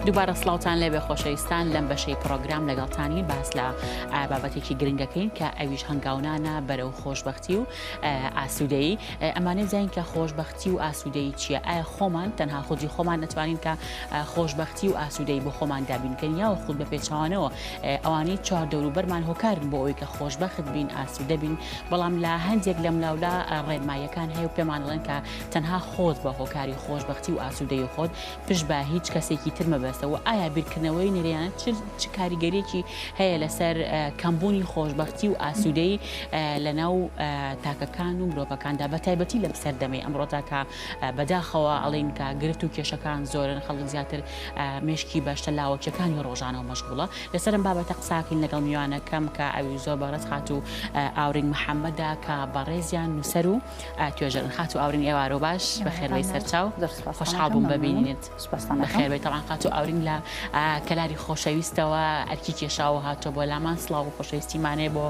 دووبارە سڵاوتان لێبێ خۆشەویستان لەم بەشەی پرۆگرام لەگەڵتانین باس لە بابەتێکی گرنگەکەین کە ئەویش هەنگاونانە بەرەو خۆشببختی و ئاسوودەیی ئەمانە زین کە خۆشببختی و ئاسوودەیی چییە ئایا خۆمان تەنها خودی خۆمان نەتوانین کە خۆشببختی و ئاسوودەی بۆ خۆمان دابینکەین یاوە خود بە پێچوانەوە ئەوانەی چواردەوروبەرمان هۆکارن بۆ ئەوەی کە خۆشبەخت بین ئاسوودە بین بەڵام لە هەندێک لەم لاولا ڕێنماییەکان هەیە و پێمان دەڵێن کە تەنها خۆت بە هۆکاری خۆشبەختی و ئاسوودەی خۆت پشت بە هیچ کەسێکی تر مەبەستە و ئایا بیرکردنەوەی نەرێیانە چ چ کاریگەریەکی هەیە لەسەر کەمبوونی خۆشبەختی و ئاسوودەی لە ناو تاکەکان و مرۆڤەکاندا بە تایبەتی لەم سەردەمەی ئەمڕۆدا کە بەداخەوە ئەڵین کە گرفت و کێشەکان زۆرن خەڵک زیاتر مێشکی بە شتە لاوەکیەکانی ڕۆژانەوە مەشغوڵە. لەسەر ئەم بابەتە قساکەین لەگەڵ میوانەکەم کە ئەویش زۆر بەڕێز خاتوو ئاورین محەممەدە کە بەڕێزیان نووسەر و توێژەرن. خاتوو ئاورین ئێوارە باش، بەخێربێی سەرچاو. خۆشحاڵ بووم ببینینت. بەخێربێی. تەبعەن خاتوو ئاورین لە کەلاری خۆشەویستەوە ئەرکی کێشاوە هاتووە بۆ لامان. سڵاو و خۆشەویستیمان هەیە بۆ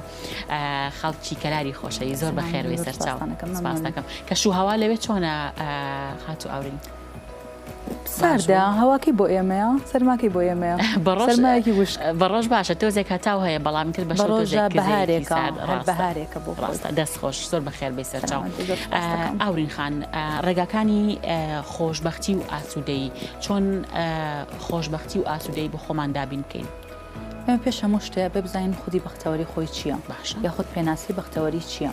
خەڵکی کەلاری خۆشەویست. زۆر بەخێربێی سەرچاو. سپاست دەکەم. کەش و هەوا لەوێ چۆنە خاتوو ئاورین؟ ساردە هەواکەی بۆ ئێمەیە سەرماکەی بۆ ئێمەیە سەرمایەکی وشک بە ڕۆژ باشە تۆزێک هەتاو هەیە بەڵام تر بە ڕۆژە بەهارێکە بەهارێکە بۆ ڕاستە دەست خۆش زۆر بەخێر بێ سەرچاو ئاورین خان ڕێگاکانی خۆشببختی و ئاسوودەی چۆن خۆشببختی و ئاسوودەی بۆ خۆمان دابین بکەین؟ ئێمە پێش هەموو شتێ ئەبێ بزانین خودی بەختەوەری خۆی چییە باشە یاخود پێناسەی بەختەوەری چییە؟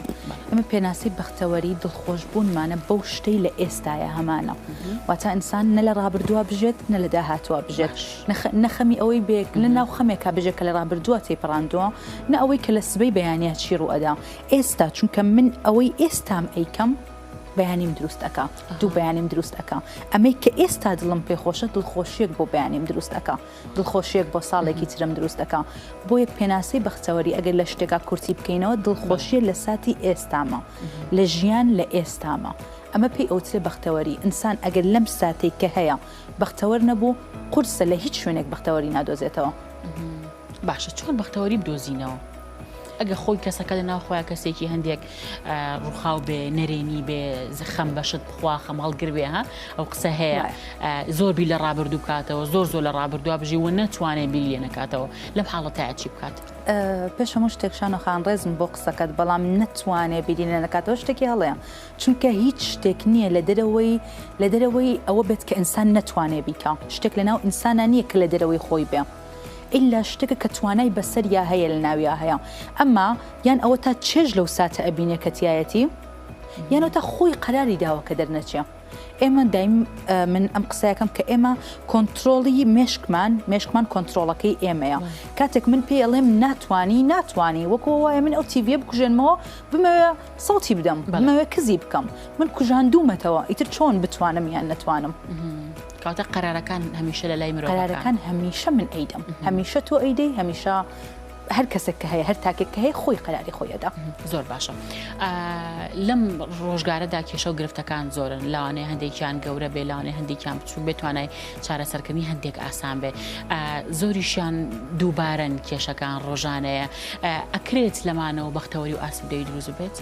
ئێمە پێناسەی بەختەوەری دڵخۆشبوونمانە بەو شتەی لە ئێستایا هەمانە واتە ئینسان نە لە ڕابردووە بژێت نە لە داهاتووە بژێت باش نە خەمی ئەوەی بێ نە ناو خەمێکا بژێت کە لە ڕابردووە تێیپەڕاندووە نە ئەوەی کە لە سبەی بەیانیا چی ڕووئەدا ئێستا چونکە من ئەوەی ئێستام ئەیکەم بەیانیم دروست ئەکا دوو بەیانیم دروست ئەکا ئەمەی کە ئێستا دڵم پێ خۆشە دڵخۆشیەک بۆ بەیانیم دروست ئەکا دڵخۆشیەک بۆ ساڵێکی ترم دروست ئەکا بۆیە پێناسەی بەختەوەری ئەگەر لە شتێکا کورتی بکەینەوە دڵخۆشیە لە ساتی ئێستامە لە ژیان لە ئێستامە ئەمە پێی ئەوترێ بەختەوەری ئینسان ئەگەر لەم ساتەی کە هەیە بەختەوەر نەبوو قورسە لە هیچ شوێنێک بەختەوەری نادۆزێتەوە. باشە چۆن بەختەوەری بدۆزینەوە؟ ئەگە خۆی کەسەکە لە ناو خۆیان کەسێکی هەندێک ڕووخاو بێ نەرێنی بێ خەم بەشت بخوا خەم هەڵگر بێ ها ئەو قسە هەیە زۆر بیر لە ڕابردوو بکاتەوە زۆر زۆر لە ڕابردووە بژی و نەتوانێت بیر لێ نەکاتەوە لەم حاڵەتەیا چی بکات؟ پێش هەموو شتێک شانۆ خان ڕێزم بۆ قسەکەت بەڵام نەتوانێ بیری لێ نەکاتەوە شتێکی هەڵەیە چونکە هیچ شتێک نییە لە دەرەوەی لە دەرەوەی ئەوە بێت کە ئینسان نەتوانێ بیکا شتێک لە ناو ئینسانا نییە کە لە دەرەوەی خۆی بێ ئیلا شتێکە کە توانای بەسەریا هەیە لە ناویا هەیە ئەمما یان ئەوە تا چێژ لەو ساتە ئەبینێ کە تیایەتی یان ئەوە تا خۆی قەراری داوە کە دەرنەچێ ئێمە دایم من ئەم قسەیەکەم کە ئێمە کۆنتترۆڵی مێشکمان مێشکمان کۆنتترۆڵەکەی ئێمەیە کاتێک من پێی ئەڵێم ناتوانی ناتوانی وەکو وایە من ئەو تیڤە بکوژێنمەوە بمەوێ سەوتی بدەم بمەوێ کزی بکەم من کوژاندوومەتەوە ئیتر چۆن بتوانم یان نەتوانم. کەواتە قەرارەکان هەمیشە لە لای مرۆڤەکان. قەرارەکان هەمیشە من ئەیدەم هەمیشە تۆ ئەیدەی هەمیشە هەر کەسێک کە هەیە هەر تاکێک کە هەیە خۆی قەراری خۆی ئەدا. زۆر باشە لەم ڕۆژگارەدا کێشە و گرفتەکان زۆرن لەوانەیە هەندێکیان گەورە بێ لەوانەیە هەندێکیان بچووک بێ توانای چارەسەرکردنی هەندێک ئاسان بێ زۆریشیان دووبارەن کێشەکان ڕۆژانەیە ئەکرێت لەمانەوە بەختەوەری و ئاسوودەیی دروست بێت؟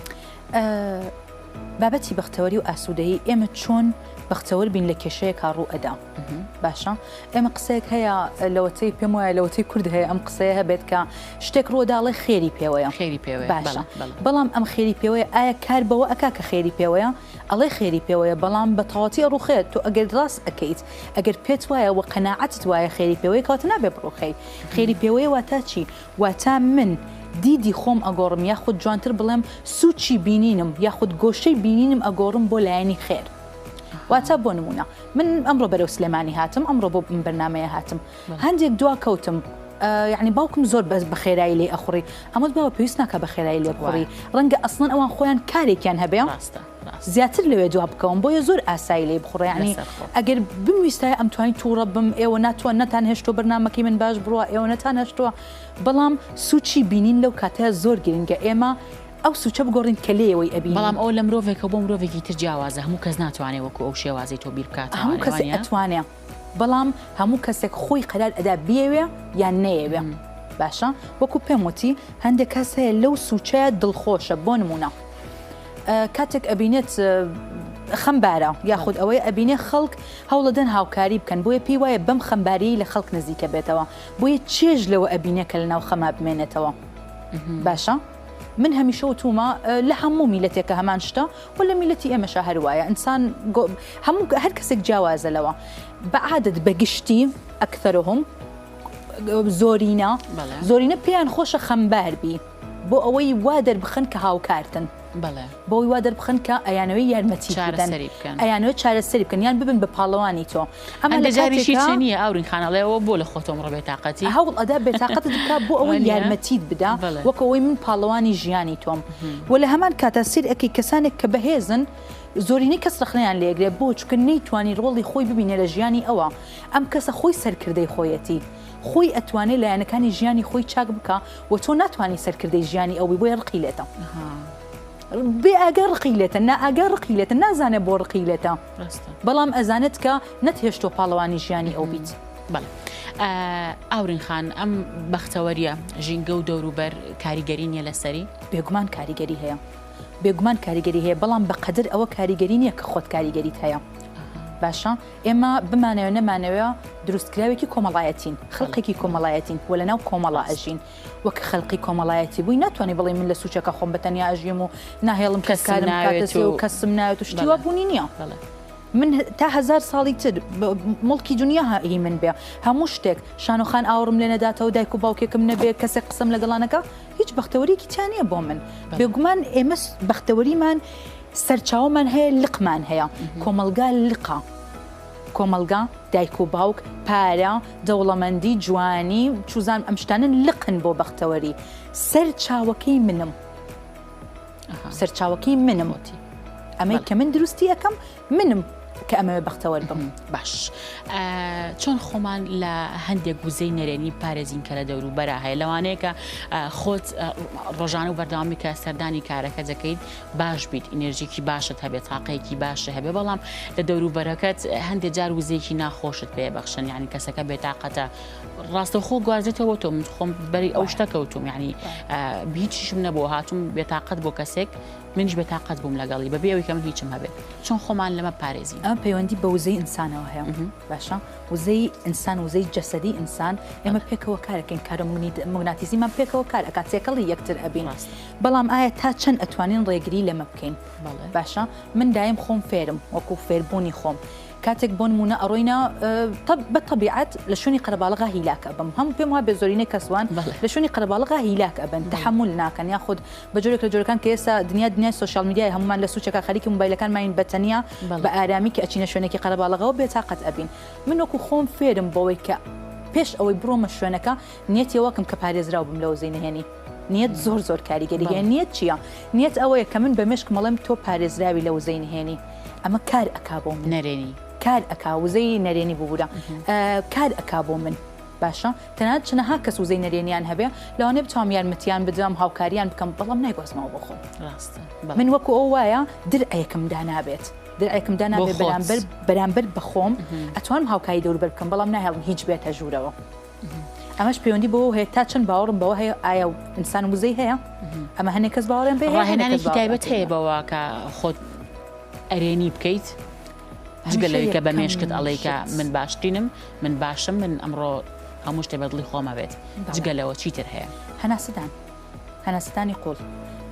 بابەتی بەختەوەری و ئاسوودەیی ئێمە چۆن بەختەوەر بین لە کێشەیەکا ڕوو ئەدا باشە ئێمە قسەیەک هەیە لەوەتەی پێم وایە لەوەتەی کورد هەیە ئەم قسەیە هەبێت کە شتێک ڕووەداڵێ خێری پێوەیە خێری پێوەیە باشە بەڵام ئەم خێری پێوەیە ئایا کار بەوە ئەکا کە خێری پێوەیە ئەڵێ خێری پێوەیە بەڵام بە تەواتی ئەڕوخێت تۆ ئەگەر ڕاست ئەکەیت ئەگەر پێت وایە وە قەناعەتت وایە خێری پێوەیە کەواتە نابێ بڕوخێی خێری پێوەیە واتا چی واتا من دیدی خۆم ئەگۆڕم یاخود جوانتر بڵێم سوچی بینینم یاخود گۆشەی بینینم ئەگۆڕم بۆ لایەنی خێر واتا بۆ نمونە من ئەمڕۆ بەرەو سلێمانی هاتم ئەمڕۆ بۆ ئەم بەرنامەیە هاتم هەندێک دوا کەوتم یعنی باوکم زۆر بەس بە خێرایی لێ ئەخوڕی ئەمەت باوە پێویست ناکە بە خێرایی لێ بخوڕی ڕەنگە ئەسڵەن ئەوان خۆیان کارێکیان هەبێ زیاتر لەوێ دوا بکەوم بۆیە زۆر ئاسایی لێی بخوڕێ یعنی ئەگەر بمویستایە ئەمتوانی تووڕە بم ئێوە ناتوان نەتان هێشتووە بەرنامەکەی من باش بڕوا ئێوە نەتان هێشتووە بەڵام سوچی بینین لەو کاتەیە زۆر گرنگە ئێمە ئەو سوچە بگۆڕین کە لێیەوەی ئەبینین. بەڵام ئەوە لە مرۆڤێکەوە بۆ مرۆڤێکی تر جیاوازە هەموو کەس ناتوانێ وەکو ئەو شێوازەی تۆ بیر بکاتەوە هەموو کەسێک ئەتوانێ بەڵام هەموو کەسێک خۆی قەرار ئەدا بیەوێ یان نەیەوێ باشە وەکو پێم وتی هەندێک کەس هەیە لەو سوچەیە دڵخۆشە بۆ نمونە کاتێک ئەبینێت. خەمبارە یاخود ئەوەی ئەبینێ خەڵک هەوڵەدەن هاوکاری بکەن بۆیە پێی وایە بەم خەمباریی لە خەڵک نزیکە بێتەوە بۆیە چێژ لەوە ئەبینێ کە لەناو خەما بمێنێتەوە باشە من هەمیشە وتومە لە هەموو میلەتێکە هەمان شتە و لە میلەتی ئێمەشا هەر وایە ئینسان هەموو هەر کەسێک جیاوازە لەوە بە عادەت بە گشتی ئەکثەرهم زۆرینە زۆرینە پێیان خۆشە خەمبار بی بۆ ئەوەی وا دەربخەن کە هاوکارتن. بەڵێ. بۆی وا دەربخەن کە ئەیانەوێ یارمەتیت بدەن. چارەسەری بکەن. ئەیانەوێ چارەسەری بکەن یان ببن بە پاڵەوانی تۆ. ئەمە هەندێ لە جاریش کاتێکا. هیچ نییە ئاورین خان ئەڵێ ئەوە بۆ لە خۆتۆ ئەمڕۆ بێتاقەتی. هەوڵ ئەدا بێتاقەتت بکا بۆ ئەوەی وانییە؟ یارمەتیت بدا بەڵێ. وەک ئەوەی من پاڵەوانی ژیانی تۆم. وە لە هەمان کاتا سەیر ئەکەی کەسانێک کە بەهێزن زۆرینەی کەس ڕەخنەیان لێ ئەگرێ بۆ؟ چونکە نەیتوانی ڕۆڵی خۆی ببینێ لە ژیانی ئەوا. ئەم کەسە خۆی سەرکردەی خۆیەتی. خۆی ئەتوانێ لایەنەکانی ژیانی خۆی چاک بکا و تۆ ناتوانی سەرکردەی ژیانی ئەو بی بۆیە ڕقی لێتە. بێ ئاگا ڕقی لێتە نائاگا ڕقی لێتە نازانێت بۆ ڕقی لێتە بەڵام ئەزانێت کە نەتهێشتووە پاڵەوانی ژیانی ئەو بیت. بەڵێ ئاورین خان ئەم بەختەوەریە ژینگە و دەوروبەر کاریگەری نییە لەسەری؟ بێگومان کاریگەری هەیە بێگومان کاریگەری هەیە بەڵام بەقەدر ئەوە کاریگەری نییە کە خۆت کاریگەریت هەیە باشە ئێمە بمانەوێ نەمانەوێ دروستکراوێکی کۆمەڵایەتین خەڵقێکی کۆمەڵایەتین و لەناو کۆمەڵا ئەژین وەک خەلقی کۆمەڵایەتی بووی ناتوانی بڵێی من لە سوچەکە خۆم بە تەنیا ئەژیم و ناهێڵم کەس کارم بکاتە سێ و کەسم ناوێت و شتی وا بوونی نییە. من تا هەزار ساڵی تر مڵکی دنیا هی من بێ هەموو شتێک شانۆخان ئاوڕم لێ نەداتەوە دایک و باوکێکم نەبێ کەسێک قسەم لەگەڵا نەکا هیچ بەختەوەریکی تیا نییە بۆ من بێگومان ئێمە بەختەوەریمان سەرچاوەمان هەیە لقمان هەیە کۆمەڵگا لقە. کۆمەڵگا، دایک و باوک، پارە، دەوڵەمەندی، جوانی، چوزانم ئەم شتانە لقن بۆ بەختەوەری. سەرچاوەکەی منم. سەرچاوەکەی منم. ئەمەی کە من دروستی ئەکەم منم کە ئەمەوێ بەختەوەر بم. باش چۆن خۆمان لە هەندێک وزەی نەرێنی پارێزین کە لە دەوروبەرا هەیە لەوانەیە کە خۆت ڕۆژانە و بەردەوامی کە سەردانی کارەکە دەکەیت باش بیت ئینێرژیکی باشت هەبێت تاقەیەکی باشت هەبێ بەڵام لە دەوروبەرەکەت هەندێک جار وزەیەکی ناخۆشت پێ بەخشن یعنی کەسەکە بێتاقەتە ڕاستەوخۆ گوازێتەوە تۆ من خۆم بەری ئەو شتە کەوتوم یعنی هیچیشم نەبوو هاتوم بێتاقەت بۆ کەسێک منیش بێتاقەت بووم لەگەڵی بەبێ ئەوەی کە من هیچم هەبێت چۆن خۆمان لەمە پارێزین ئەمە پەیوەندی بە وزەی ئینسانەوە هەیە باشە وزەی ئینسان وزەی جەسەدی ئینسان ئێمە پێکەوە کارەکەین کارۆموگناتیزیمان پێکەوە کار ئەکات تێکەڵی یەکتر ئەبین بەڵام ئایا تا چەند ئەتوانین ڕێگری لەمە بکەین؟ باشە من دایم خۆم فێرم وەکو فێربوونی خۆم کاتێک بۆ نمونە ئەڕۆینە بە تەبیعەت لە شوێنی قەرەباڵغا هیلاک ئەبم هەم پێم وابێ زۆرینەی کەسوان لە شوێنی قەرەباڵغا هیلاک ئەبن تەحەمول ناکەن یاخود بە جۆرێک لە جۆرەکان کە ئێستا دنیا دنیای سۆشیال میدیای هەمومان لە سوچەکە خەریکی موبایلەکانمانین بە تەنیا بە ئارامی کە ئەچینە شوێنێکی قەرەباڵغەوە بێتاقەت ئەبین من وەکو خۆم فێرم بەوەی کە پێش ئەوەی بڕۆمە شوێنەکە نیەتی ئەوە کەم کە پارێزراو بم لە وزەی نهێنی. نیەت زۆر زۆر کاریگەری هەیە. نیەت چییە؟ نیەت ئەوەیە کە من بە مێشکم ئەڵێم تۆ پارێزراوی لە وزەی نهێنی. ئەمە کار ئەکا بۆ من. نەرێنی. کار ئەکا وزەی نەرێنی ببورە. کار ئەکا بۆ من. باشە تەنانەت چەنەها کەس وزەی نەرێنیان هەبێ لەوانەیە بتوانم یارمەتیان بدەم هاوکاریان بکەم بەڵام نایگوازمەوە بۆ خۆم. ڕاستە. من وەکو ئەو وایە درعێکم دانابێت. درعێکم دانابێ بەرامبەر بەرامبەر بە خۆم ئەتوانم هاوکاری دەوروبەر بکەم بەڵام ناهێڵم هیچ بێتە ژوورەوە. ئەمەش پەیوەندی بەوە هەیە تا چەند باوەڕم بەوە هەیە ئایا ئینسان وزەی هەیە ئەمە هەنێک کەس باوەڕیان پێ هەیە ڕاهێنانێکی تایبەت هەیە بەوە کە خۆت ئەرێنی بکەیت جگە لەوەی کە بە مێشکت ئەڵێی کە من باشترینم من باشم من ئەمڕۆ هەموو شتێ بە دڵی خۆمە بێت جگە لەوە چیتر هەیە هەناسەدان هەناسەدانی قوڵ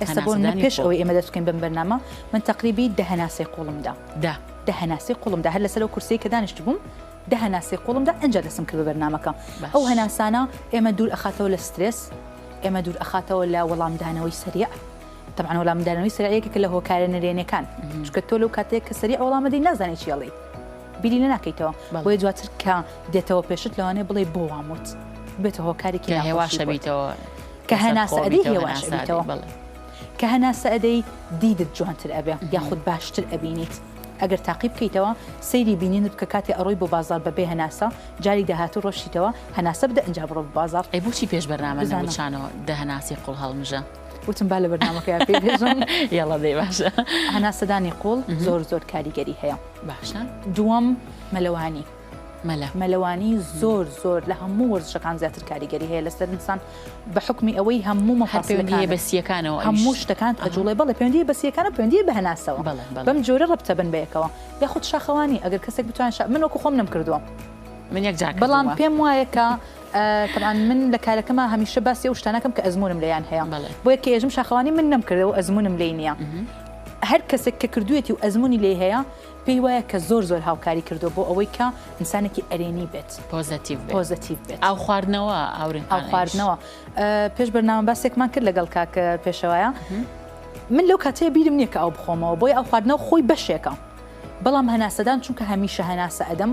ئێستا بۆ من پێش ئەوەی ئێمە دەست بکەین بەم بەرنامە من تقریبی دە هەناسەی قوڵمدا دە دە هەناسەی قوڵمدا هەر لەسەر ئەو کورسیەی کە دانیشتبووم دە هەناسەی قوڵم دا ئەنجا دەستم کرد بە بەرنامەکە ئەو هەناسانە ئێمە دوور ئەخاتەوە لە سترێس ئێمە دوور ئەخاتەوە لە وەڵامدانەوەی سەریع طبعا وەڵامدانەوەی سەریع یەکێکە لە هۆکارە نەرێنیەکان چونکە تۆ لەو کاتەیە کە سەریع وەڵامەدەی نازانی چی ئەڵێی بیری لێ ناکەیتەوە بۆیە دواتر کە دێتەوە پێشت لەوانەیە بڵێ بۆ وام وت بێتە هۆکارێکی کە هێواشە بیتەوە کە هەناسە ئەدەی هێواش ئەبیتەوە کە هەناسە ئەدەی دیدت جوانتر ئەبێ یاخود باشتر ئەبینیت ئەگەر تاقی بکەیتەوە سەیری بینینت بکە کاتێ ئەڕۆی بۆ بازاڕ بەبێ هەناسە جاری داهاتوو ڕۆشتیتەوە هەناسە بدە ئنجا بڕۆ بۆ بازاڕ. ئەی بۆچی پێش بەرنامە بزانە. نەوتشانەوە دە هەناسەی قوڵ هەڵمژە؟ وتم با لە بەرنامەکەیا پێی بێژم. یەڵا دەی باشە. هەناسەدانی قوڵ زۆر زۆر کاریگەری هەیە. باشە. دووەم مەلەوانی. مەلە. مەلەوانی زۆر زۆر لە هەموو وەرزشەکان زیاتر کاریگەری هەیە لەسەر ئینسان بە حوکمی ئەوەی هەموو هەر پەیوەندییە مەفاسلەکانت بە سییەکانەوە ئەویش هەموو شتەکانت ئەها. ئەجوڵێ بەڵێ پەیوەندییە بە سییەکانەوە پەیوەندییە بە هەناسەوە بەڵێ بەڵێ. بەم جۆرە ڕەبتە بن بەیەکەوە یاخود شاخەوانی ئەگەر کەسێک بتوانێت شا من وەکو خۆم نەمکردووە من یەک جار بەڵام کردوومە. پێم وایە کە تەبعەن من لە کارەکەما هەمیشە باسی ئەو شتانەکەم کە ئەزموونم لێیان هەیە بۆیە کە ئێژم شاخەوانی من نەمکردەوە ئەزموونم لێی نییە هەر کەسێک کە کردوویەتی و ئەزموونی لێی هەیە پێی وایە کە زۆر زۆر هاوکاری کردووە بۆ ئەوەی کە ئینسانێکی ئەرێنی بێت پۆزەتیڤ بێت پۆزەتیڤ بێت. ئاو خواردنەوە ئاورین ئاو خان ئەویش. خواردنەوە پێش بەرنامە باسێکمان کرد لەگەڵ کاک پێشەوایە من لەو کاتەیە بیرم نییە کە ئاو بخۆمەوە بۆیە ئاو خواردنەوە خۆی بەشێکە بەڵام هەناسەدان چونکە هەمیشە هەناسە ئەدەم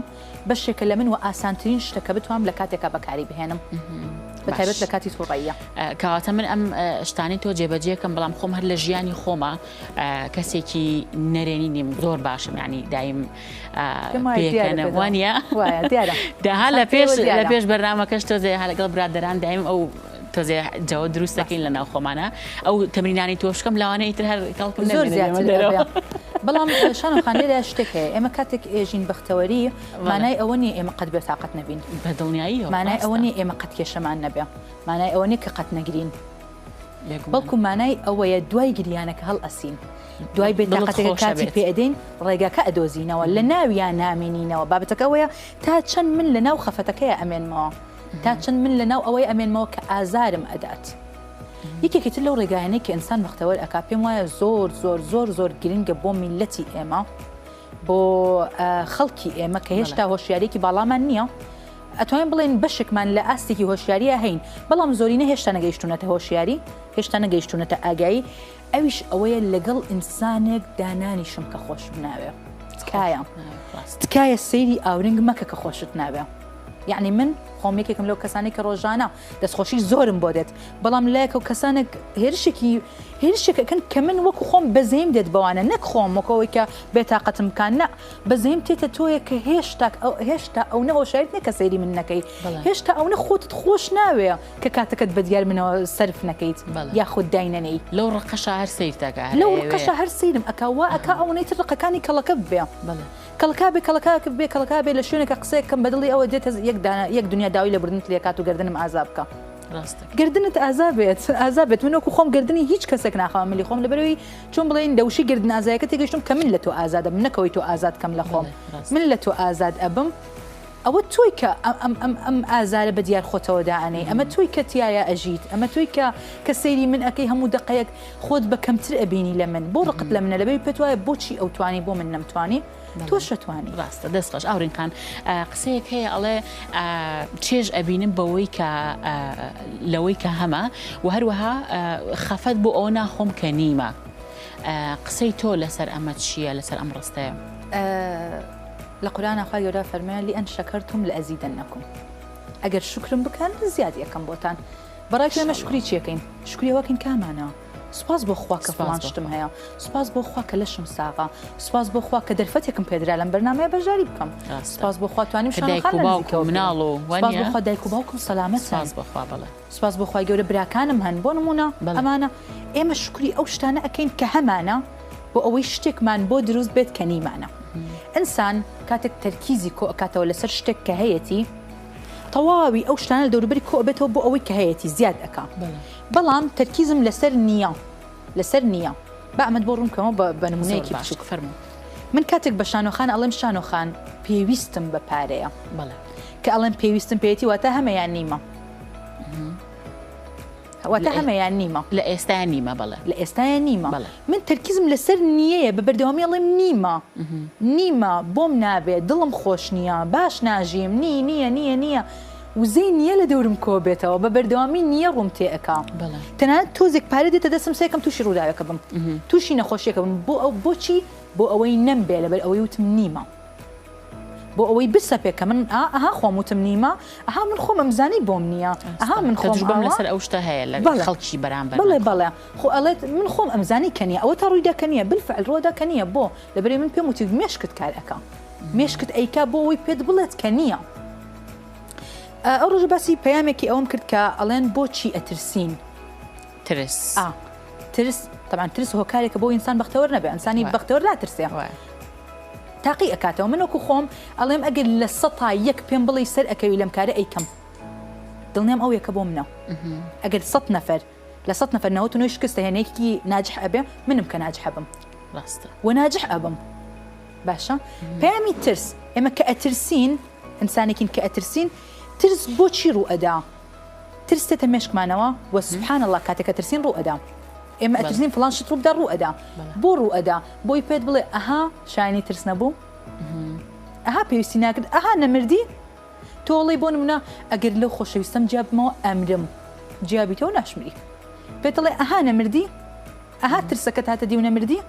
بەشێکە لە من وە ئاسانترین شتە کە بتوانم لە کاتێکا بەکاری بهێنم بە تایبەت لە کاتی توڕەییە. کەواتە من ئەم شتانەی تۆ جێبەجێکەم بەڵام خۆم هەر لە ژیانی خۆمە کەسێکی نەرێنی نیم زۆر باشم یعنی دایم پێکەنە وانە داها لە پێش لە پێش بەرنامەکەش تۆزێ لەگەڵ برادەران دایم ئەو تۆزێ جەوە دروست دەکەین لە ناو خۆمانە ئەو تەمرینانی تۆشکەم لەوانەیە ئیتر هەر کەڵکم زۆر زیاتر بەڵام شانۆ خان لێرە شتێک هەیە ئێمە کاتێک ئێژین بەختەوەری مانای ئەوە نییە ئێمە قەت بێتاقەت نەبین بە دڵنیاییەوە مانای ئەوە نییە ئێمە قەت کێشەمان نەبێ مانای ئەوە نییە کە قەت نەگرین بەڵکو مانای ئەوەیە دوای گریانەکە هەڵئەسین دوای بێتاقەتەکە کاتی پێ ئەدەین ڕێگاکە ئەدۆزینەوە لە ناویا نامێنینەوە بابەتەکە ئەوەیە تا چەند من لە ناو خەفەتەکەی ئەمێنمەوە تا چەند من لە ناو ئەوەی ئەمێنمەوە کە ئازارم ئەدات. یەکێکی تر لەو ڕێگایانەی کە ئینسان بەختەوەر ئەکا پێم وایە زۆر زۆر زۆر زۆر گرنگە بۆ میللەتی ئێمە بۆ خەڵکی ئێمە کە هێشتا هۆشیارێکی باڵامان نییە ئەتوانین بڵێن بەشێکمان لە ئاستێکی هۆشیاریە هەین بەڵام زۆرینە هێشتا نەگەیشتونەتە هۆشیاری هێشتا نەگەیشتونەتە ئاگایی ئەویش ئەوەیە لەگەڵ ئینسانێک دانانیشم کە خۆشم ناوێ تکایە تکایە سەیری ئاورنگ مەکە کە خۆشت ناوێ یعنی من خۆم یەکێکم لەو کەسانی کە ڕۆژانە دەستخۆشی زۆرم بۆ دێت بەڵام لایەکە و کەسانێک هێرشێکی هێرشێک ئەکەن کە من وەکو خۆم بەزەیم دێت بەوانە نەک خۆم وەکەوەی کە بێتاقەتم بکان نە بەزەیم تێتە تۆیە کە هێشتا هێشتا ئەو نە هۆشیاریت نیە کە سەیری من نەکەی هێشتا ئەو نە خۆتت خۆش ناوێ کە کاتەکەت بە دیار منەوە سەرف نەکەیت یاخود داینەنێی لەو ڕقەشا هەر سەیرت ئەکا لەو ڕقەشا هەر سەیرم ئەکا وا ئەکا ئەوەنەی تر ڕقەکانی کەڵەکە ببێ کەڵکا بێ کەڵکا بێ کەڵکا بێ لە شوێنێکە قسەیەک کەم بەدڵی ئەوە دێتە یەک دانە یەک دنیا داوای لێبوردنت لێکات و گەردنم ئازا بکە. ڕاستە. گەردنت ئازا بێت ئازا بێت من وەکو خۆم گەردنی هیچ کەسێک ناخەمە ملی خۆم لەبەرەوەی چۆن بڵێین لە وشەی گەردن ئازایەکە تێگەیشتوم کە من لە تۆ ئازاد ئەبم نەک ئەوەی تۆ ئازاد کەم لە خۆم من لە تۆ ئازاد ئەبم ئەوە تۆی کە ئەم ئەم ئەم ئازارە بە دیار خۆتەوە دائەنێی ئەمە تۆی کە تیایا ئەژیت ئەمە تۆی کە کە سەیری من ئەکەی هەموو دەقەیەک خۆت بە کەمتر ئەبینی لە من بۆ ڕقت لە منە لەبەری پێت وایە بۆچی ئەو توانی بۆ من نەمتوانی تۆش ئەتوانی. ڕاستە دەست خۆش ئاورین خان قسەیەک هەیە ئەڵێ چێژ ئەبینم بەوەی کە لەوەی کە هەمە و هەروەها خەفەت بۆ ئەوە ناخۆم کە نیمە قسەی تۆ لەسەر ئەمە چییە لەسەر ئەم ڕستەیە؟ لە قورئانا خوای گەورە فەرمووی لئن شکرتم لازیدنکم ئەگەر شوکرم بکەن زیادی ئەکەم بۆتان بەڕای تۆ ئێمە شوکری چی ئەکەین شوکری ئەوە ئەکەین کامانە سوپاس بۆ خوا کە فڵان شتم هەیە سوپاس بۆ خوا کە لەشم ساغە سوپاس بۆ خوا کە دەرفەتێکم پێدرا لەم بەرنامەیە بەشداری بکەم سوپاس بۆ خوا توانیم دایک و باوک و مناڵ و سوپاس بۆ خوا دایک و باوکم سەلامەتن سوپاس بۆ خوا بەڵێ سوپاس بۆ خوای گەورە براکانم هەن بۆ نمونە ئەمانە ئێمە شوکری ئەو شتانە ئەکەین کە هەمانە بۆ ئەوەی شتێکمان بۆ دروست بێت کە نیمانە. ئینسان کاتێک تەرکیزی کۆ ئەکاتەوە لەسەر شتێک کە هەیەتی تەواوی ئەو شتانە لە دەوروبەری کۆ ئەبێتەوە بۆ ئەوەی کە هەیەتی زیاد ئەکا بەڵام تەرکیزم لەسەر نییە لەسەر نییە با ئەمەت بۆ ڕوون بکەمەوە بە نمونەیەکی بچوک فەرموو من کاتێک بە شانۆخان ئەڵێم شانۆخان پێویستم بە پارەیە کە ئەڵێم پێویستم پێیەتی واتە هەمە یان نیمە واتە هەمە یان نیمە؟ لە ئێستایا نیمە بەڵێ. لە ئێستایا نیمە. من تەرکیزم لەسەر نییەیە بە بەردەوامی ئەڵێم نیمە نیمە بۆم نابێ دڵم خۆش نییە باش ناژیم نی نییە نییە نییە وزەی نییە لە دەورم کۆ بێتەوە بە بەردەوامی نییە ڕووم تێ ئەکا تەنانەت تۆزێک پارە دێتە دەستم سێکەم تووشی ڕووداوێکە بم تووشی نەخۆشیەکە بم بۆ ئەو بۆچی بۆ ئەوەی نەمبێ لەبەر ئەوەی وتم نیمە. بۆ ئەوەی بسەپێ کە من ئەها خۆم وتم نیمە ئەها من خۆم ئەمزانی بۆم نییە ئەها من خۆم تەجروبەم لەسەر ئەو شتە هەیە لە خەڵکی بەرامبەر بەڵێ بەڵێ خۆ ئەڵێت من خۆم ئەمزانی کە نییە ئەوە تا ڕوویدا کە نییە بالفعل ڕوودا کە نییە بۆ لەبەرئ من پێم وتی مێشکت کار ئەکا مێشکت ئەیکا بۆ ئەوەی پێت بڵێت کە نییە ئەو ڕۆژە باسی پەیامێکی ئەوەم کرد کە ئەڵێن بۆچی ئەترسین ترس ترس طبعا ترس هۆکارێکە بۆ ئینسان بەختەوەر نەبێ ئینسانی بەختەوەر ناترسێ. تاقی ئەکاتەوە من وەکو خۆم ئەڵێم ئەگەر لە سەتا یەک پێم بڵێی سەر ئەکەوی لەم کارە ئەیکەم دڵنیام ئەو یەکە بۆ منە ئەگەر سەت نەفەر لە سەت نەفەر نەوەت و نۆی شکست ئەهێنێ یەکێکی ناجح ئەبێ منم کە ناجح ئەبم ڕاستە و ناجح ئەبم باشە پەیامی ترس ئێمە کە ئەترسین ئینسانێکین کە ئەترسین ترس بۆچی ڕوو ئەدا ترس تێتە مێشکمانەوە و سبحان اللە کاتێک ئەترسین ڕوو ئەدا ئێمە ئەترسین فڵان شت ڕوو بدا ڕوو ئەدا بۆ ڕوو ئەدا بۆی پێت بڵێ ئەها شایانی ترس نەبوو ئەها پێویستی ناکرد ئەها نەمردی تۆ ئەڵێی بۆ نمونە ئەگەر لەو خۆشەویستەم جیا بمەوە ئەمرم جیا بیتەوە ناشمری پێت ئەڵێ ئەها نەمردی ئەها ترسەکەت هاتە دی و نەمردی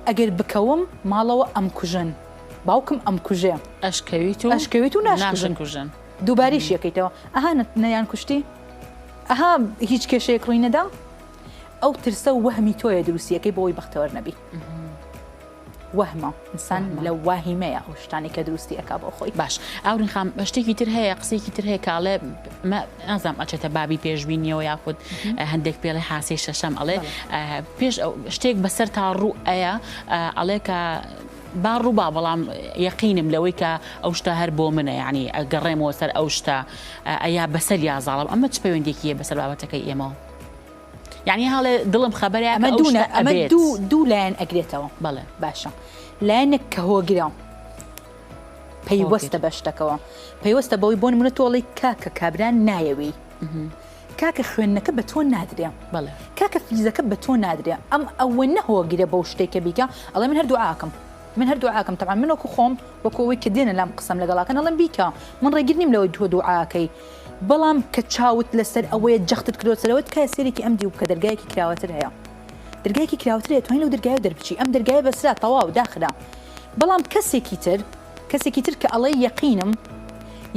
ئەگەر بکەوم ماڵەوە ئەمکوژن باوکم ئەمکوژێ ئەشکەویت و ئەشکەویت و ناشکوژن کوژن دووبارەیش یەکەیتەوە ئەها نەیان کوشتی ئەها هیچ کێشەیەک ڕووی نەدا ئەو ترسە وەهمی تۆیە دروستیەکەی بۆی بەختەوەر نەبی وەهمە ئینسان لە واهیمەیە ئەو شتانەی کە دروستی ئەکا بۆ خۆی. باش ئاورین خان شتێکی تر هەیە قسەیەکی تر هەیە کە ئەڵێ نازانم ئەچێتە بابی پێشبینیەوە یاخود هەندێک پێڵێ حاسەی شەشەم ئەڵێ پێش شتێک بەسەر تا ڕوو ئەیە ئەڵێ کە با ڕووبا بەڵام یەقینم لەوەی کە ئەو شتە هەر بۆ منە یعنی ئەگەڕێمەوە سەر ئەو شتە ئەیا بەسەر یا زاڵم ئەمە چ پەیوەندێکی هەیە بەسەر بابەتەکەی ئێمەوە یانی هەڵێ دڵم خەبەرە ئەمە دوو ئەمە دوو دوو لایەن ئەگرێتەوە بەڵێ باشە لایەنێک کە هۆگرە پەیوەستە بە شتەکەوە پەیوەستە بەوەی بۆ نمونە تۆڵی کاکە کابرا نایەوی کاکە خوێندنەکە بە تۆ نادرێ بەڵێ کاکە فیزەکە بە تۆ نادرێ ئەم ئەوە نەهۆگرە بەو شتێک کە بیکە ئەڵێ من هەر دوعاکەم من هەر دوعاکەم تەبعەن من وەکو خۆم وەکو ئەوەی کە دێنە لام قسەم لەگەڵاکەن ئەڵێم بیکە من ڕێگر نیم لەوەی تۆ دوعاکەی بەڵام کە چاوت لەسەر ئەوەیە جەختت کردوە سەرەوە تکایە سەیرێکی ئەم دیو بکە دەرگایەکی کراوەتر هەیە دەرگایەکی کراوەتر هەیە توانی لەو دەرگایە دەربچی ئەم دەرگایە بەسرا تەواو داخرا بەڵام کەسێکی تر کەسێکی تر کە ئەڵێ یەقینم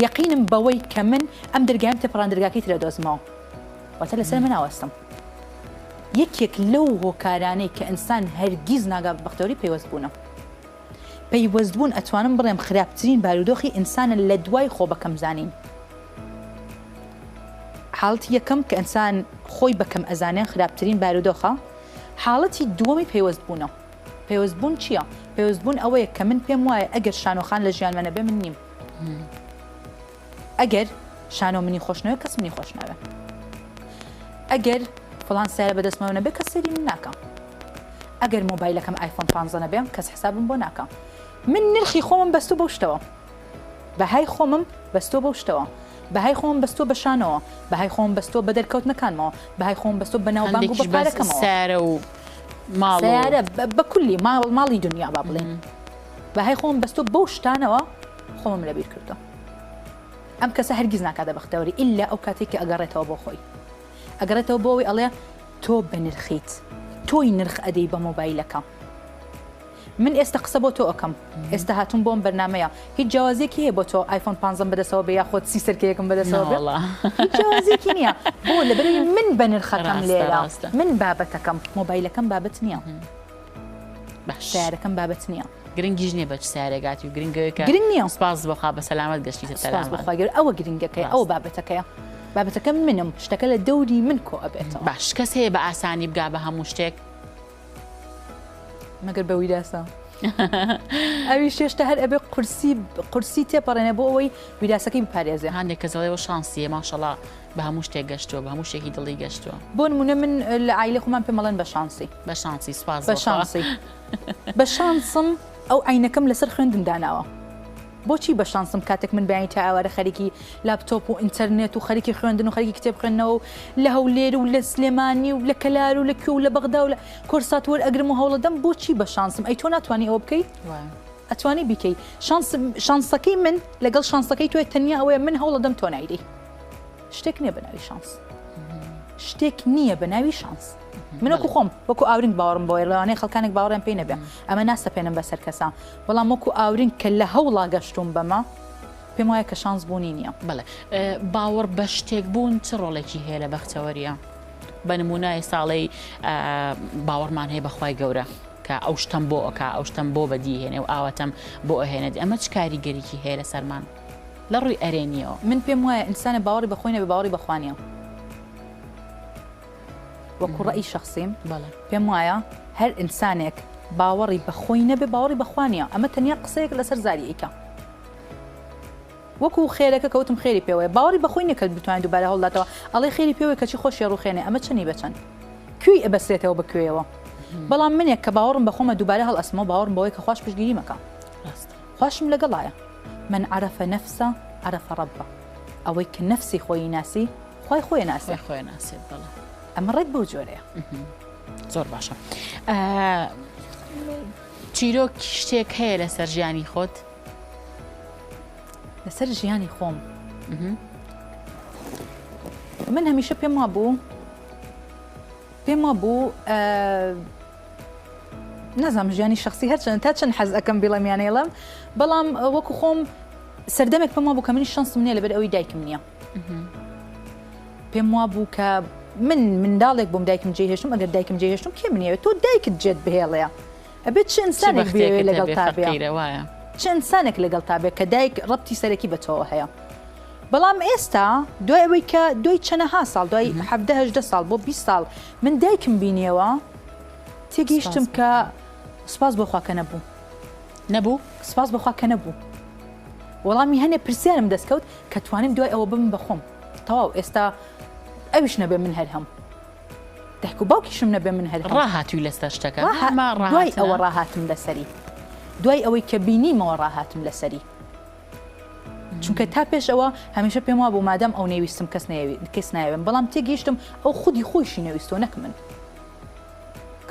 یەقینم بەوەی کە من ئەم دەرگایم تێپەڕان دەرگاکەی ترە دۆزمەوە واتە لەسەر من ناوەستم یەکێک لەو هۆکارانەی کە ئینسان هەرگیز ناگا بە بەختەوەری پەیوەست بوونە پەیوەستبوون ئەتوانم بڵێم خراپترین بارودۆخی ئینسانە لە دوای خۆ بەکەم زانین. حاڵەتی یەکەم کە ئینسان خۆی بەکەم ئەزانێ خراپترین بارودۆخە، حاڵەتی دووەمی پەیوەست بوونە. پەیوەست بوون چییە؟ پەیوەست بوون ئەوەیە کە من پێم وایە ئەگەر شانۆخان لە ژیانمە نەبێ من نیم. ئەگەر شانۆ منی خۆش نەوێ کەس منی خۆش ناوێ. ئەگەر فڵان سەیارە بەدەستمەوە نەبێ کەس سەیری من ناکا. ئەگەر مۆبایلەکەم ئایفۆن پانزە نەبێ کەس حسابم بۆ ناکا من نرخی خۆمم بەستوو بەو شتەوە بەهای خۆمم بەستووە بەو شتەوە بەهای خۆمم بەستووە بە شانەوە بەهای خۆمم بەستووە بە دەرکەوتنەکانمەوە بەهای خۆمم بەستووە بە ناوبانگ و بە هەندێکیش بەس پارەکەمەوە سەیارە و ماڵ و سەیارە بە کولی ماڵ ماڵی دنیا با بڵێین بەهای خۆمم بەستووە بەو شتانەوە خۆمم لەبیر کردووە ئەم کەسە هەرگیز ناکاتە بەختەوەری ئیلا ئەو کاتێک کە ئەگەڕێتەوە بۆ خۆی ئەگەڕێتەوە بۆ ئەوەی ئەڵێ تۆ بەنرخیت تۆی نرخ ئەدەی بە مۆبایلەکە من ئێستا قسە بۆ تۆ ئەکەم ئێستا هاتووم بۆم بەرنمەیە هیچ جیاوازیەکی هەیە بۆ تۆ ئایفۆن پانزەم بەدەستەوە بێ یاخود سی سەرکەیەکم بەدەستەوە بێ هیچ جیاوازیەکی نییە بۆ لەبەرەوەی من بەنرخەکەم لێرە من بابەتەکەم مۆبایلەکەم بابەت نییە باش سیارەکەم بابەت نییە گرنگیش نییە بە چ سیارێک هاتی و گرنگەوەی کە گرنگ نییە سپاس بۆ خوا بە سەلامەت گەشتیتە سپاس بۆ سەلامەت خوای گەورە ئەوە گرنگەکەیە ئەوە ڕاستە. بابەتەکەیە بابەتەکە منم شتەکە لە دەوری من کۆ ئەبێتەوە. باش کەس هەیە بە ئاسانی بگا بە هەموو شتێک؟ مەگەر بە ویراسە ئەویش هێشتا هەر ئەبێ قورسی قورسی تێپەڕێنێ بۆ ئەوەی ویراسەکەی بپارێزێ. هەندێک کەس ئەڵێ ئەوە شانسیە ماشەڵا بە هەموو شتێک گەشتووە بە هەموو شتێکی دڵی گەشتووە. بۆ نموونە من لە عایلەی خۆمان پێم ئەڵێن بە شانسی. بە شانسی سوپاس بە بۆ خوا. شانسی بە شانسم ئەو عەینەکەم لەسەر خوێندن داناوە. بۆچی بە شانسم کاتێک من بەیانی تا ئێوارە خەریکی لاپتۆپ و ئینتەرنێت و خەریکی خوێندن و خەریکی کتێب خوێندنەوە و لە هەولێر و لە سلێمانی و لە کەلار و لە کوێ و لە بەغدا و لە کۆرسات وەرئەگرم و هەوڵەدەم بۆچی بە شانسم ئەی تۆ ناتوانی ئەوە بکەی ئەتوانی بیکەی شانس شانسەکەی من لەگەڵ شانسەکەی تۆی تەنیا ئەوەیە من هەوڵەدەم تۆ نایدەی شتێک نییە بە ناوی شانس شتێک نییە بە ناوی شانس من وەکو خۆم وەکو ئاورنگ باوەڕم بۆیە لەوانەیە خەڵکانێک باوەڕیان پێی نەبێ ئەمە ناسەپێنم بەسەر کەسا بەڵام وەکو ئاورنگ کە لە هەوڵا گەشتوم بەمە پێم وایە کە شانس بوونی نییە. بەڵێ باوەڕ بە شتێک بوون چ ڕۆڵێکی هەیە لە بەختەوەریە؟ بە نمونە ئێستا ئەڵێی باوەڕمان هەیە بە خوای گەورە کە ئەو شتەم بۆ ئەکا ئەو شتەم بۆ بەدی هێنێ و ئاواتەم بۆ ئەهێنێت ئەمە چ کاریگەریکی هەیە لەسەرمان لە ڕووی ئەرێنیەوە؟ من پێم وایە ئینسانێ باوەڕی بە خۆی نەبێ باوەڕی بە خوا نییە. وەکو ڕەئی شەخسیم پێم وایە هەر ئینسانێک. باوەڕی بە خۆی نەبێ باوەڕی بە خوا نییە ئەمە تەنیا قسەیەک لەسەر زاری ئەیکا وەکو خێرەکە کە وتم خێری پێوەیە باوەڕی بە خۆی نییە کە بتوانێت دووبارە هەوڵداتەوە ئەڵێ خێری پێوەیە کەچی خۆشی ڕوخێنێ ئەمە چەنی بە چەند کوێی ئەبەسرێتەوە بە کوێیەوە بەڵام منێک کە باوەڕم بە خۆمە دووبارە هەڵئەسمەوە باوەڕم بەوەی کە خواش پشتگیری مەکە خواشم لەگەڵایە من عرف نفسه عرف ربه ئەوەی کە نەفسی خۆی ناسی خوای خۆی ناسێ خۆی ناسێت بەڵێ ئەمە ڕێک بەو جۆرەیە زۆر باشە چیرۆک شتێک هەیە لەسەر ژیانی خۆت لەسەر ژیانی خۆم من هەمیشە پێم وابوو پێم وابوو نازانم ژیانی شخصی هەرچەند تا چەند حەز ئەەکەم بڵێم یانەیڵم بەڵام وەکو خۆم سەردەمێک پێم وابوو کە منی شەنسم نییە لەبەر ئەوەی دایکم نییە پێم وابوو کە من منداڵێک بووم دایکم جێ هێشتم ئەگەر دایکم جێ هێشتم کێ منیەوێت تۆ دایکت جێت بهێڵێ ئەبێت چ ئینسانێک بێوێ لەگەڵ تا بێ چ ئینسانێک لەگەڵ تا بێ کە دایک ڕەبتی سەرەکی بە تۆوە هەیە بەڵام ئێستا دوای ئەوەی کە دوای چەنەها ساڵ دوای حەڤدە هەژدە ساڵ بۆ 20 ساڵ من دایکم بینیەوە تێگەیشتم کە سوپاس بۆ خوا کە نەبوو نەبوو سوپاس بۆ خوا کە نەبوو وەڵامی هەنێ پرسیارم دەستکەوت کە توانیم دوای ئەوە ببم بە خۆم تەواو ئێستا ئەویش نەبێ من هەر هەم دایک و باوکیشم نەبێ من هەر هەم ڕاهاتووی لەسەر شتەکە دوای ئەوە ڕاهاتم لەسەری دوای ئەوەی کە بینیمەوە ڕاهاتم لەسەری چونکە تا پێش ئەوە هەمیشە پێم وابوو مادام ئەو نەیویستم کەس نەیەوێت کەس نایەوێم بەڵام تێگەیشتم ئەو خودی خۆیشی نەویستووە نەک من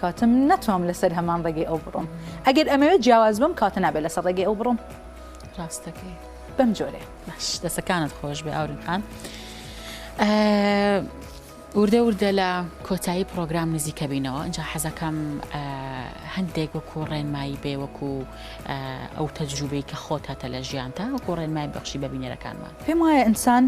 کاتم نەتوام لەسەر هەمان ڕێگەی ئەو بڕۆم ئەگەر ئەمەوێت جیاواز بم کاتە نابێت لەسەر ڕێگەی ئەو بڕۆم ڕاستەکەی بەم جۆرەیە باش دەسەکانت خۆش بێ ئاورین خان وردە وردە لە کۆتایی پرۆگرام نزیکە بینەوە ئینجا حەزەکەم هەندێک وەکو ڕێنمایی بێ وەکو ئەو تەجروبەی کە خۆت هەتە لە ژیانتا وەکو ڕێنمای بەخشی بە بینەرەکانمان. پێم وایە ئینسان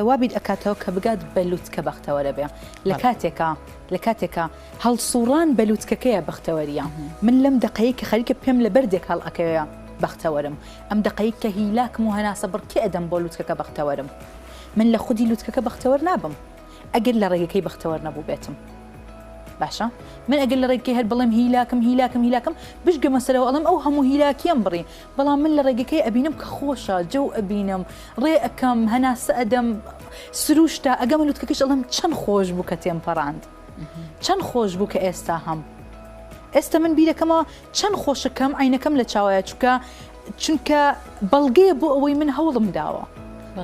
وا بیر ئەکاتەوە کە بگات بە لوتکە بەختەوەرە بێ لە کاتێکا لە کاتێکا هەڵسوڕان بە لوتکەکەیە بەختەوەریە من لەم دەقەی کە خەریکە پێم لە بەردێک هەڵئەکەوێ بەختەوەرم ئەم دەقەی کە هیلاکم و هەناسە بڕکێ ئەدەم بۆ لوتکەکە بەختەوەرم من لە خودی لوتکەکە بەختەوەر نابم ئەگەر لە ڕێگەکەی بەختەوەر نەبووبێتم باشە من ئەگەر لە ڕێگەکەی هەر بڵێم هیلاکم هیلاکم هیلاکم بشگەمە سەرەوە ئەڵێم ئەو هەموو هیلاکیەم بڕی بەڵام من لە ڕێگەکەی ئەبینم کە خۆشە جەو ئەبینم ڕێ ئەکەم هەناسە ئەدەم سروشتە ئەگەمە لوتکەکەش ئەڵێم چەند خۆش بوو کە تێم پەڕاند چەند خۆش بوو کە ئێستا هەم ئێستا من بیرەکەمەوە چەند خۆشە کەم عینەکەم لە چاوایە چونکە چونکە بەڵگەیە بۆ ئەوەی من هەوڵم داوە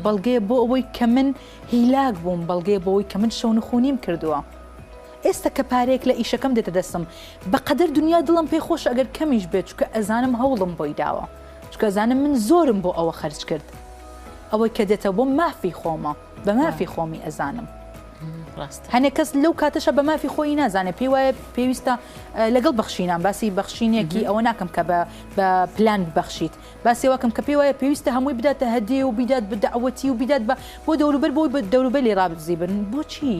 بەڵگەیە بۆ ئەوەی کە من هیلاک بووم بەڵگەیە بۆ ئەوەی کە من شەونخونیم کردووە ئێستا کە پارەیەک لە ئیشەکەم دێتە دەستم بەقەدەر دنیا دڵم پێ خۆشە ئەگەر کەمیش بێت چونکە ئەزانم هەوڵم بۆی داوە چونکە ئەزانم من زۆرم بۆ ئەوە خەرج کرد ئەوەی کە دێتەوە بۆم مافی خۆمە بە مافی خۆمی ئەزانم. هەنێک کەس لەو کاتەشە بە مافی خۆی نازانێت پێی وایە پێویستە لەگەڵ بەخشینان باسی بەخشینێکی ئەوە ناکەم کە بە پلان ببەخشیت باسی وەکەم کە پێی وایە پێویستە هەمووی بداتە هەدیە و بیدات بە دەعوەتی و بیدات بە بۆ دەوروبەر بۆی بە دەوروبەر لێ ڕازی بن بۆچی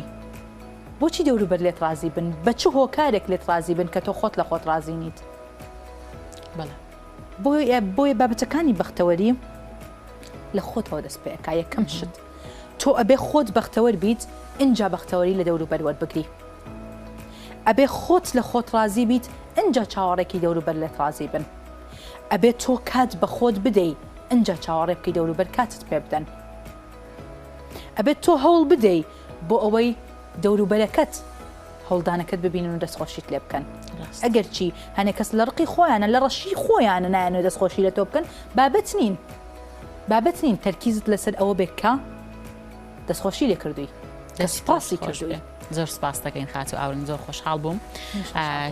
بۆچی دەوروبەر لێت ڕازی بن بە چ هۆکارێک لێت ڕازی بن کە تۆ خۆت لە خۆت ڕازی نیت بەڵێ بۆیە بۆیە بابەتەکانی بەختەوەری لە خۆتەوە دەست پێ ئەکا یەکەم شت تۆ ئەبێ خۆت بەختەوەر بیت ئینجا بەختەوەری لە دەوروبەر وەربگری ئەبێ خۆت لە خۆت ڕازی بیت ئینجا چاوەڕێکی دەوروبەر لێت ڕازی بن ئەبێ تۆ کات بە خۆت بدەی ئینجا چاوەڕێ بکەی دەوروبەر کاتت پێ بدەن ئەبێت تۆ هەوڵ بدەی بۆ ئەوەی دەوروبەرەکەت هەوڵدانەکەت ببینن و دەستخۆشیت لێ بکەن ئەگەرچی هەنێک کەس لە ڕقی خۆیانە لە ڕەشی خۆیانە نایەنەوە دەستخۆشی لە تۆ بکەن بابەت نین بابەت نین تەرکیزت لەسەر ئەوە بێت کە دەستخۆشی لێ کردووی کە سوپاسی کردووی. زۆر سپاس دەکەین خاتوو ئاورین زۆر خۆشحاڵ بووم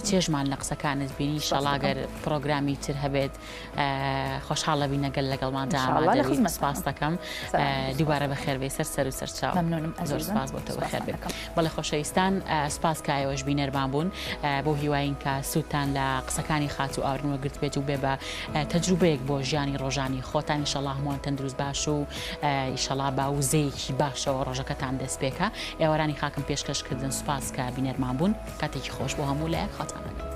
چێژمان لە قسەکانت بینی ئیشەڵا گەر پرۆگرامی تر هەبێت خۆشحاڵ ئەبین ئەگەر لەگەڵماندا ئامادە بیت سپاس دەکەم دووبارە بەخێربێی سەر سەر و سەرچاو زۆر سپاس بۆ تۆ بەخێربێ بەڵێ خۆشەویستان سپاس کە ئێوەش بینەرمان بوون بۆ هیواین کە سوودتان لە قسەکانی خاتوو ئاورین وەگرت بێت و بێ بە تەجروبەیەک بۆ ژیانی ڕۆژانی خۆتان ئیشەڵا هەمووان تەندروست باش و ئیشەڵا با وزەیەکی باشەوە ڕۆژەکەتان دەست پێکا ئێوارانی خاکم پێشکەش کردن سوپاس کە بینەرمان بوون کاتێکی خۆش بۆ هەموو لایەک خاتان لەگەڵ.